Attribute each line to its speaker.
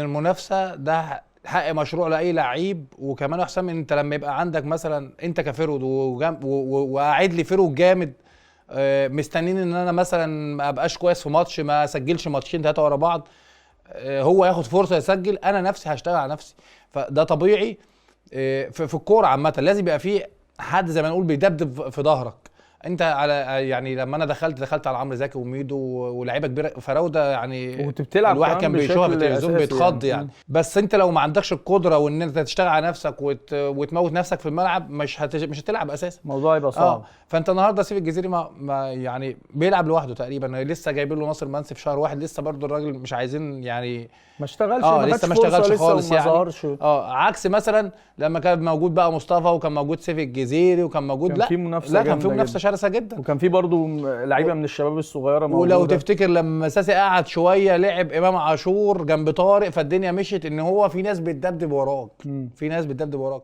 Speaker 1: المنافسة ده حق مشروع لاي لعيب. وكمان يا حسام انت لما يبقى عندك مثلا انت ك forward وقاعد لي forward جامد، مستنين ان انا مثلا ما ابقاش كويس في ماتش، ما اسجلش ماتشين ثلاثة ورا بعض، هو ياخد فرصة يسجل، انا نفسي هشتغل على نفسي. فده طبيعي. في الكورة عامة لازم يبقى في حد زي ما نقول بيدبدب في ظهرك. انت على يعني لما انا دخلت على عمرو زكي وميدو ولاعيبه كبيرة فراوده، يعني
Speaker 2: وكنت بتلعب
Speaker 1: الواحد
Speaker 2: كمان
Speaker 1: كان بيشوفها في
Speaker 2: بشكل
Speaker 1: التلفزيون
Speaker 2: أساسي
Speaker 1: بيتخض
Speaker 2: يعني.
Speaker 1: يعني. بس انت لو ما عندكش القدرة وان انت تشتغل على نفسك وتموت نفسك في الملعب، مش هتلعب اساسا،
Speaker 2: الموضوع يبقى صعب.
Speaker 1: فانت النهارده سيف الجزيري ما يعني بيلعب لوحده تقريبا، لسه جايبين له ناصر منسي في شهر واحد، لسه برضه الراجل مش عايزين يعني
Speaker 2: ما اشتغلش،
Speaker 1: لسه ما اشتغلش خالص
Speaker 2: وما
Speaker 1: يعني.
Speaker 2: ظهرش.
Speaker 1: عكس مثلا لما كان موجود بقى مصطفى، وكان موجود سيف الجزيري، وكان موجود
Speaker 2: كان
Speaker 1: لا
Speaker 2: في منافسة
Speaker 1: لا كان في
Speaker 2: جامدة
Speaker 1: منافسه
Speaker 2: جدا.
Speaker 1: شرسة جدا،
Speaker 2: وكان في برضه لعيبة من الشباب الصغيرة موجودة.
Speaker 1: ولو تفتكر لما ساسي قعد شوية لعب امام عاشور جنب طارق، فالدنيا مشيت ان هو في ناس بتدبدب وراك، في ناس بتدبدب وراك.